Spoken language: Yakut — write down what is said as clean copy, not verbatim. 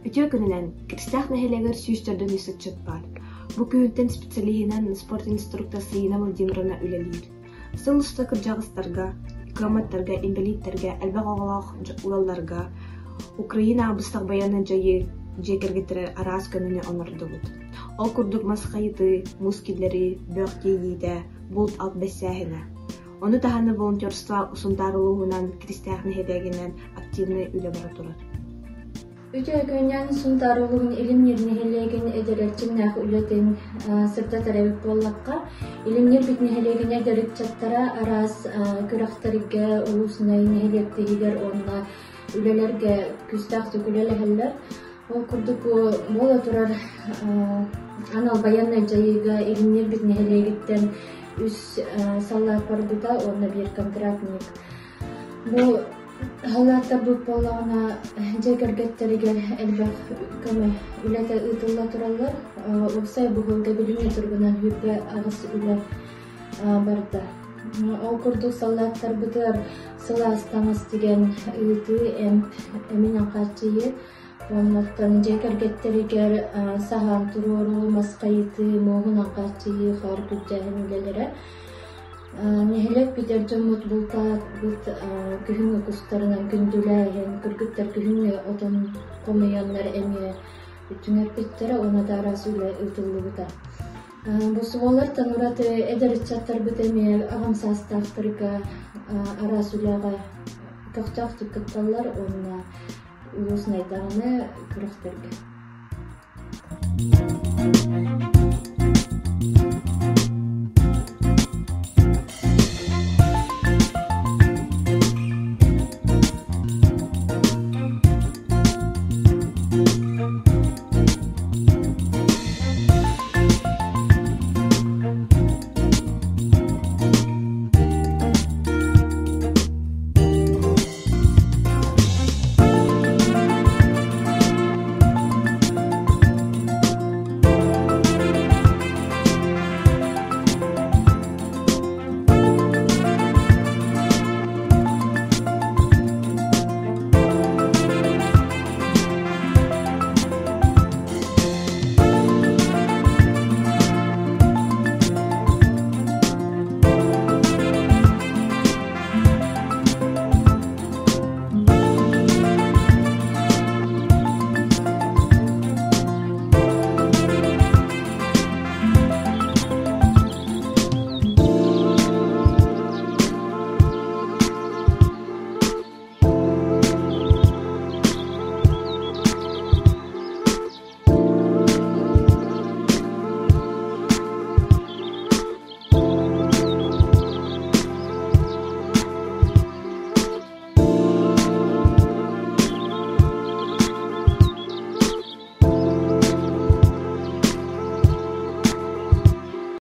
Үтүө күнүнэн, Киристээх нэһилиэгэр 104 ыччат баар. Бу күһүнтэн специалиһынан спорт инструктор Саина Владимировна үлэлиир. Сыл устата кырдьаҕастарга, кыамматтарга, инбэлииттэргэ, элбэх оҕолоох ыалларга Украина быстах байыаннай дьайыы дьиэ кэргэттэрэ араас көмөнү оҥордубут. Ол курдук мас хайытыы, муус киллэрии, бөх тиэйиитэ, булт-алт бэссээһинэ. Ону таһынан волонтерство Сунтаар улууһунан, Киристээх нэһилиэгинэн активнай үлэ бара турар. Үтүө күнүнэн Сунтаар улууһун Илимниир нэһилиэгин эдэр эрчимнээх үлэтин сырдатар эбит буоллахха, Илимниирбит нэһилиэгин эдэр ыччаттара араас күрэхтэргэ, улуусунай нэһилиэктэригэр уонна үлэлэргэ күүстээхтик үлэлэһэллэр. Ол курдук буола турар анал байыаннай дьайыыга Илимниирбит нэһилиэгиттэн үс саллаат барбыта уонна биир контрактник. Бу Халааттарбыт буоллаҕына, дьиэ кэргэттэригэр элбэх көмө үлэтэ ыытылла тураллар. Уопсай быһыылга билиҥҥи туругунан 28 үлэ барда. Ол курдук саллааттарбытыгар сылаас таҥас тигэн ыытыы, эмп, эминэн хааччыйыы, уоннаттан дьиэ кэргэттэригэр саһаан туруоруу, мас хайытыы, муоһунан хааччыйыы, хаар күрдьээһин үлэлэрэ. Нэһилиэк бүтэр дьоммут бултаабыт күһүҥҥү кустарынан күндүлээһин, кыргыттар күһүҥҥү отон хомуйаннар эмиэ түҥэппиттэрэ уонна да араас үлэ ыытыллыбыта. Бу суоллартан ураты эдэр ыччаттарбыт эмиэ аҕам саастаахтарга араас үлэҕэ көхтөөхтүк кытталлар уонна улуус найдаҕаны күрэхтэргэ.